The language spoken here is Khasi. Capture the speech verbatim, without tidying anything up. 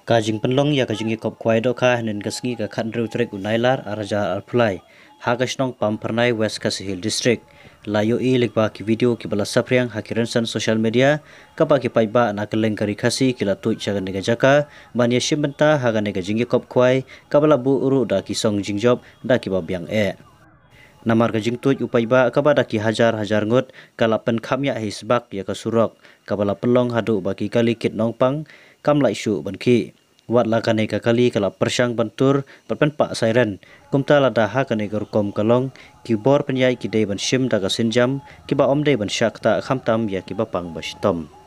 Ka jingpynlong ïa ka jingïakop khwai dohkha hynnin ka sngi ka khathynriew tarik u Nailar arhajar arphew lai ha ka shnong Pamphyrnai, West Khasi Hills District. La ïohi lyngba ki video kiba la saphriang ha ki rynsan social media, kaba ki paidbah na kylleng ka ri Khasi ki la tuid sha kane ka jaka ban ïashim bynta ha kane ka jingïakop khwai kaba la buh ruh da ki song jingjop da kiba biang eh. Namar ka jingtuid u paidbah kaba da ki hajar hajar ngut, ka la pynkham ïa hi sbak ïa ka surok kaba la pynlong haduh ba ki kali kit nongpang kam lah shuh ban khih. Wat la kane ka kali ka la pyrshang ban tur bad pynpah siren. Kumta lada ha kane ka rukom ka long, ki bor pynïaid ki dei ban shim da ka sienjam, kiba ym dei ban shah ktah khamtam ïa kiba pang ba shitom.